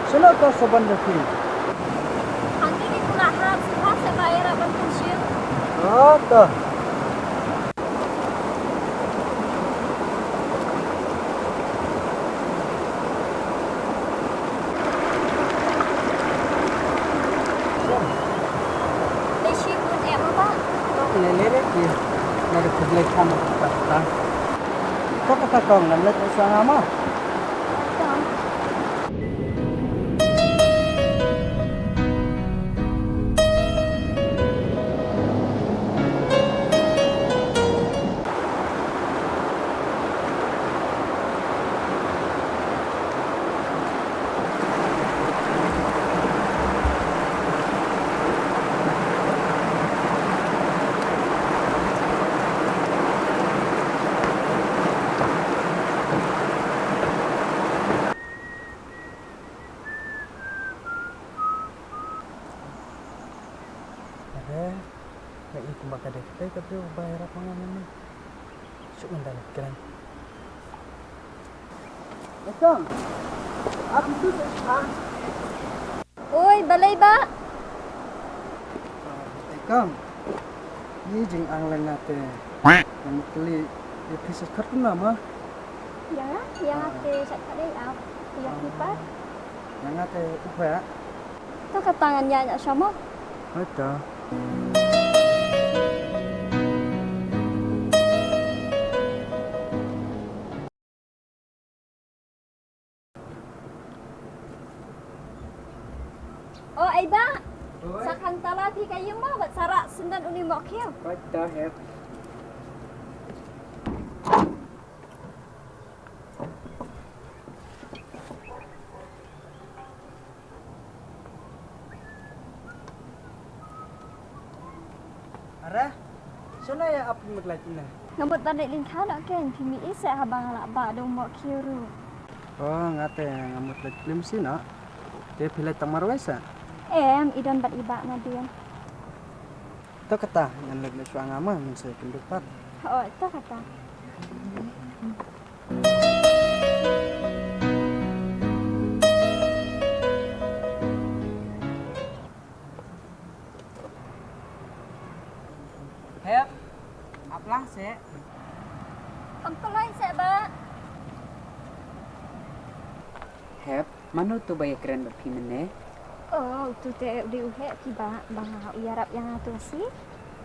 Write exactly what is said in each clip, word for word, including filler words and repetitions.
Shano ka Soban jong phi? Hangne ki khynnah hap sngewbha sa ba ïarap ban pynshim. Oh, to. Lei shi bun em ba? Lei lei re ki. Lei re khublei khan ba ta. To kata kong ngan leit sha nga ma. Are, nga i kumba ka dei katai ka briew ba ïarap ma nga mynne. Shu ngan da leit kren. Ekam. Ap itu sa. Oi, balei ba? Ekam. Ni jing ang leng nga te. Ngan kylli ïa phi sa khat kumno ma? Ïa nga, ïa nga te sa khat dei ap. Ïa phi pat. Ïa nga te u pha. To kata ngan ïa ïa sha mo. Hoi to. O ai ba. Sa khang tala phi ka ïing mo bad sa rah syndon uni mo khiew. Hoi to hep. Are, shano ïa ap phi mut lait ne? Nga mut ban leit lyngkha noh kein, phi mih ïa seh haba nga lah bah da u mohkhiew ruh. Oh, nga te nga mut leit klim shi noh. Te phi leit tang marwei seh? Em, i don bad i bah nadien. To kata, ngan leit noh shuwa nga ma, ngan sa ïakynduh pat. Oh, to kata. Hep, ap lang seh. Kham pynlong seh ba. Hep, mano tu ba ïakren bad phi mynne? Oh, utu te u dei u heh phi ba, ba nga u ïarap ïa nga tu shi.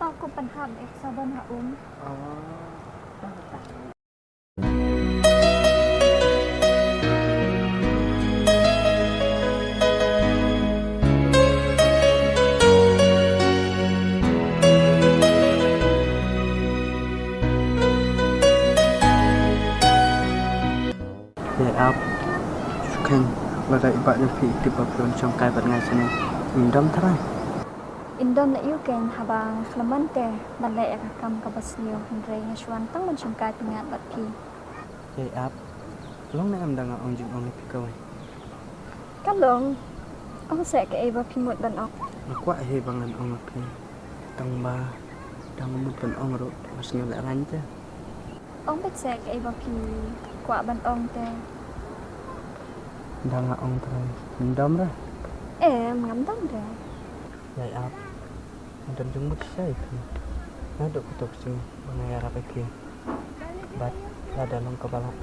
Ba kum pynhap eh sabon ha um. Oh. Te ap, shu kheiñ lada i bah jong phi i tip ba phi wan shong kai bad nga shane. Im dom tharai. Im dom leh ïa u kein haba nga khlem wan te ban leh ïa ka kam kaba sniew hynrei nga shu wan tang ban shong kai pynïaid bad phi. Te ap, long ne em da nga ong jingong ïa phi kawei? Ka long, ong seh kaei ba phi mut ban ong. Nga kwah hi ba ngan ong ïa phi. Tang ba da nga mut ban ong ruh nga sngewlehraiñ te. Ong beit seh kaei ba phi kwah ban ong te. Da nga ong trai, ngam dom re? Em, ngam dom re. Ïai ap, nga don jingmut shisha ïa phi. Naduh kato ka sngi ba nga ïarap ïa phi. Bad lada long kaba lah,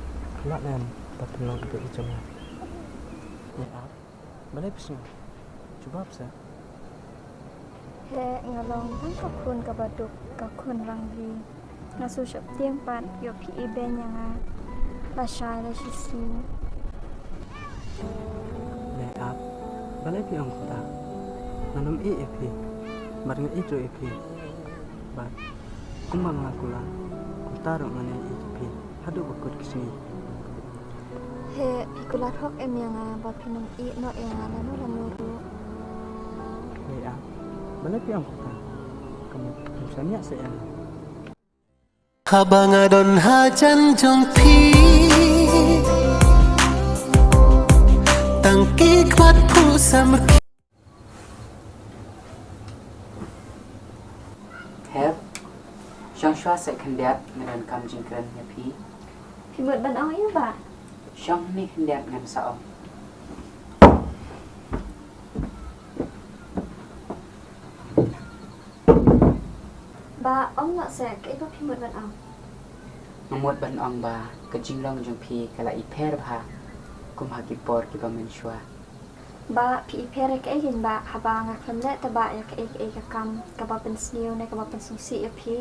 lah ne em ba phin long i beit i jong nga? Ïai ap. Balei phi sngew? Jubab sa. Heh, nga long tang ka khun kaba duk, ka khun rangli. Nga shu sheptieng pat ïoh phi ibeiñ ïa nga lashai lashisngi. Ïai ap, balei phi ong kumta? Ngan ym ïeit ïa phi. Bad nga ïeit ruh ïa phi. Bad kumba nga kular, kumta ruh ngan ïeit ïa phi haduh ba kut ka sngi. Heh, phi kular hok em ïa nga ba phin ym ïeh noh ïa nga lano lano ruh. Hei ah, balei phi ong kumta? Ka mut phim shaniah seh ïa nga. Haba nga don hajan jong phi, tang ki kbat phu samrkhie. Hep, shong shuwa seh khyndiat, nga donkam jingkren ïa phi. Phi mut ban ong aïu bah? Shong hangne khyndiat ngan sa ong. Sa kaei ba phi mut ban ong? Nga mut ban ong ba ka jinglong jong phi ka la ipher bha kum ha ki por kiba mynshuwa. Bah, phi ipher ïa kaei kein bah, haba nga khlem leh tang bah ïa kaei kaei ka kam kaba pynsniew ne kaba pynsngewsih ïa phi?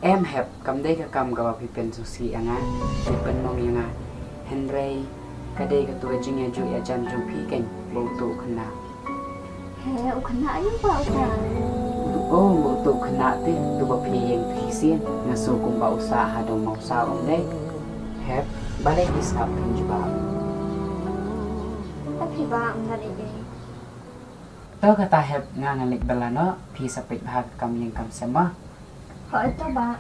Em Hep, kam dei ka kam kaba phi pynsngewsih ïa nga, phi pynmong ïa nga. Hynrei ka dei katu ka jingïajuh ïajan jong phi kein ba uto u khynnah. He, u khynnah aïu bah uta? Oh, ba uto u khynnah te, uto ba phi ïeng phi sien, nga sngew kumba u sah ha dong mawsaw um dei. Hep, balei phi sngap pynjubab? Te phi bah, ym don ei ei. To kata Hep, nga ngan leit bylla noh, phi sa peit bha ka kam ïing kam sem mo. Hooid to bah.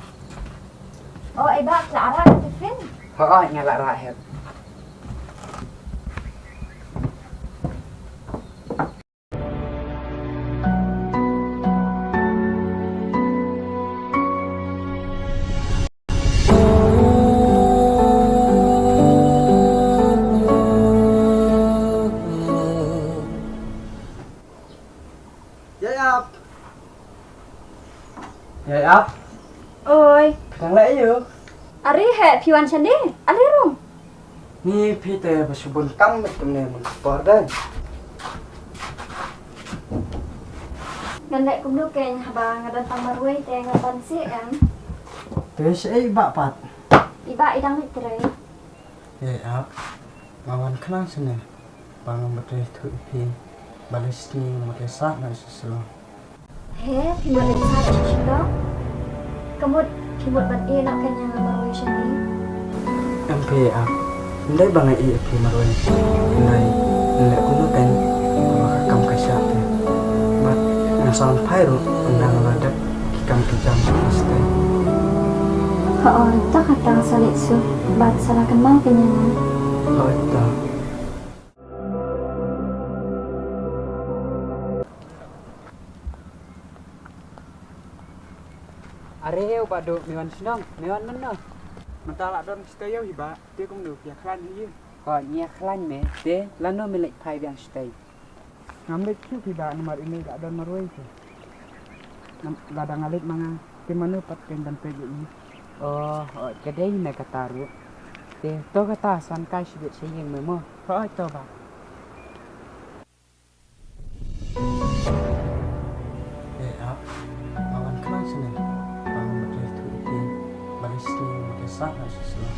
O ei bah, phi la rah ka tiffin? Hooid, nga la rah Hep. Ïa ap. Ïa ap. Oi. Phi dang leh aïu? Are Hep, phi wan shane? Ale rung. Ni phi te ba shu bun kam kumne mynta ka por dei. Ngan leh kumno kein haba nga don tang marwei te nga ban seh em. Te shaei i bah pat? I bah i dang leit trei. Ïa ap. Nga wan khnang shane ba ngam pat ïathuh ïa phi. Balei shisha ngam pat leit sah noh sha Shillong? He, phi mut leit sah sha Shillong? Ka mut phi mut ban ïeh noh kein ïa nga marwei shane? Em phi ap. Ym dei ba nga ïeh ïa phi marwei. Hynrei ngan leh kumno kein haba ka kam ka shah te. Bad nga sngewthuh ruh ynda nga la dep ki kam ki jam shatei. Hooid, to kata sa leit suk bad sa la kynmaw kein ïa nga. Hooid to. Are u Bah Duh, me wan shnong, me wan mynno? Mynta la don shi taïew hi bah, te kumno phi ïakhlaiñ hi? Hooid, ngi ïakhlaiñ me, te lano me leit phai biang shatei? Ngam leit shuh hi bah, namar ine i la don marwei te. Lada nga leit ma nga, te mano pat kein ban peit ïa i? Oh, hooid, ka dei hi me kata ruh. Te to kata, sa wan kai shibit sha ïing me mo. Hooid to bah. Eh, ap, nga wan khnang shane ba ngam pat ïathuh ïa phi. Balei shisha ngam pat leit sah noh sha Shillong?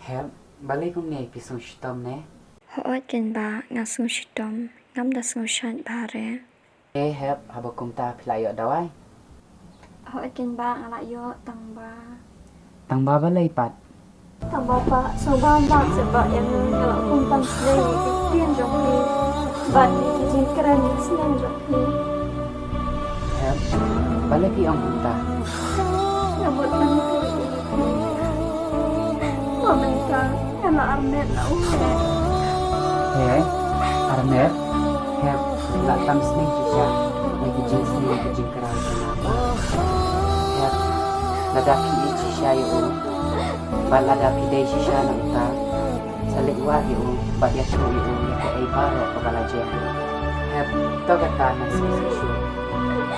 Hep, balei kumne, phi sngew shitom ne? Hooid kein bah, nga sngew shitom, ngam da sngew shait bha re. Eh Hep, haba kumta phi la ïoh dawai? Hooid kein bah, nga la ïoh, tang ba. Tang ba balei pat? Tang ba bah, sngewbha bah, sngewbha ïa nga, nga la kum tam snem ïa ki ktien jong phi bad ïa ki jingkren ki sneng jong phi. Hep, balei phi ong kumta? Nga mut ban ïathuh ïa phi. Ba mynta nga la armet na u Hep. He, armet? Hep, la tam snem shisha na ki jingsneng ki jingkraw jong nga. Hep, lada phi ïeit shisha ïa u bad lada phi dei shisha na uta, sa leit wad ïa u bad ïathuh ïa u ïa kaei baroh kaba la jia. Hep, to kata, ngan sngewsih shuh.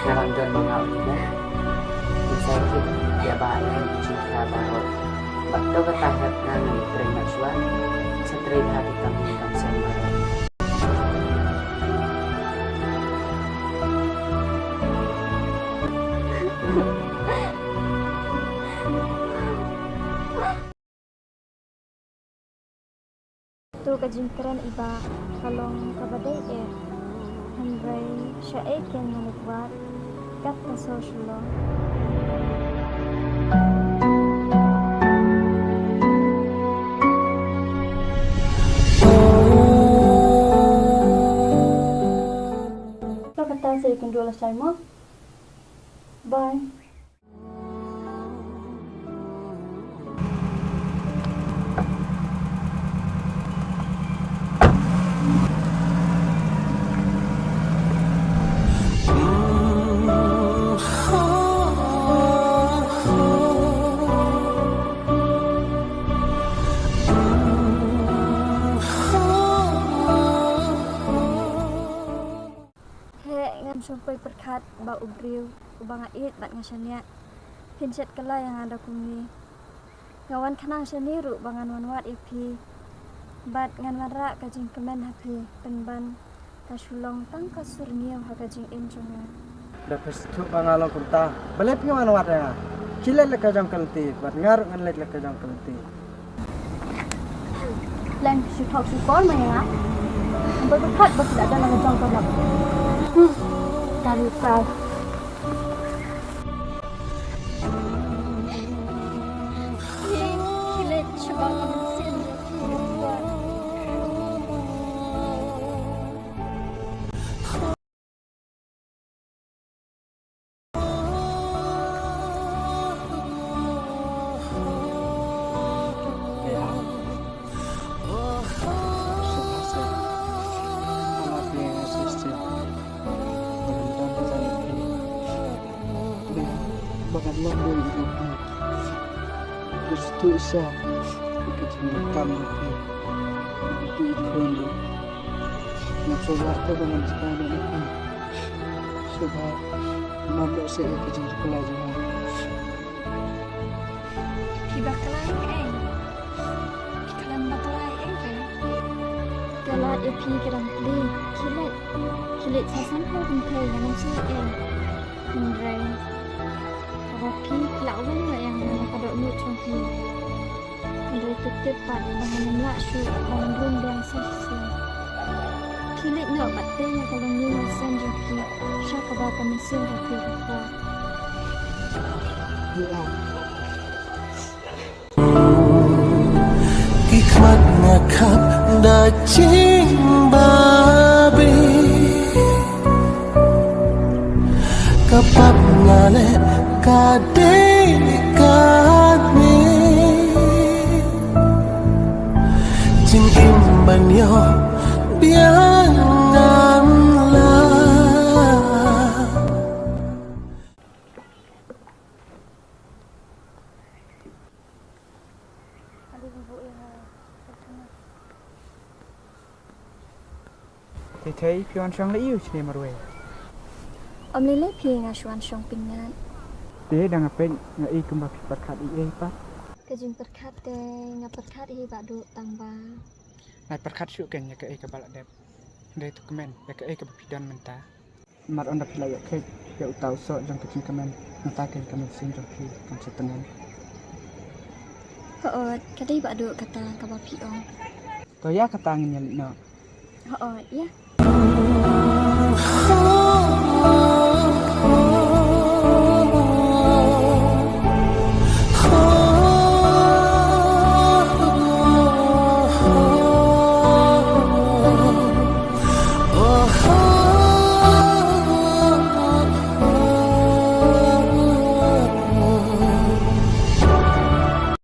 Nga dang don ma nga u Hep. Ngan sa ïakynduh ïa bah ïa ki jingkha baroh. Bad to kata Hep, nga ngan ïatrei noh shuwa. Sa trei bha ki kam ïing kam sem baroh. To ka jingkren i bah ka long kaba dei eh. Hynrei shaei kein ngan leit wad kat ka sor Shillong. To kata, sa ïakynduh lashai mo. Bye. Khat ba u briew uba nga ïeit bad nga shaniah, phin shet kylla ïa nga da kumne. Nga wan khnang shane ruh ba ngan wan wad ïa phi bad ngan wanrah ka jingkmen ha phi, pynban ka shu long tang ka sur ñiew ha ka jingim jong nga. Da phi sngewthuh ba nga long kumta, balei phi wan wad ïa nga? Khie leit la ka jong ka lynti bad nga ruh ngan leit la ka jong ka lynti. Leng shu thok shu kor ma ïa nga. Namar ba khat ba phi la don la ka jong ka lap. Hmm. Kali kal. Ba ngan long dei ïa phi. Ba shu tuh sha ïa ka jingdonkam jong phi. Ba phi i khun ruh. Ngam sngewbha te ba ngan jngai noh na phi. Sngewbha, ym noh seh ïa ka jingrypla jong nga. Phi bakla ïa kaei? Phi khlem bakla ïa kaei? Nga lait ïa phi ka dang plie. Khie leit. Khie leit sa sanphew kynthei, ngan ym shym ïeh. Hynrei haba phi la weng la ïa nga na ka dohnud jong phi, hynrei to tip pat ba ngan ym lah shuh ban rung biang sa shisien. Khie leit noh bad tei ïa ka longïing longsen jong phi sha kaba ka mynsiem jong phi ka kwah. Ki khmat nga khap da jingbabe. Ka pap nga leh ka dei kane. Jingim ban ïoh biang ngan lah. Thei thei, phi wan shong la ïu shane marwei? Ym lei lei phi, nga shu wan shong pynïaid. Te da nga peit nga i kumba phi pyrkhat ei ei pat. Ka jingpyrkhat te nga pyrkhat hi Bah Duh, tang ba. Nga pyrkhat shuh kein ïa kaei kaba la dep. Hynrei to kmen ïa kaei kaba phi don mynta. Namar ynda phi la ïoh kheit ïa uta u soh jong ka jingkmen, nangta kein ka mynsiem jong phi kan sa tngen. Hooid, ka dei Bah Duh kata kaba phi ong. To ïa kata ngin ïa leit noh. Hooid, ïa.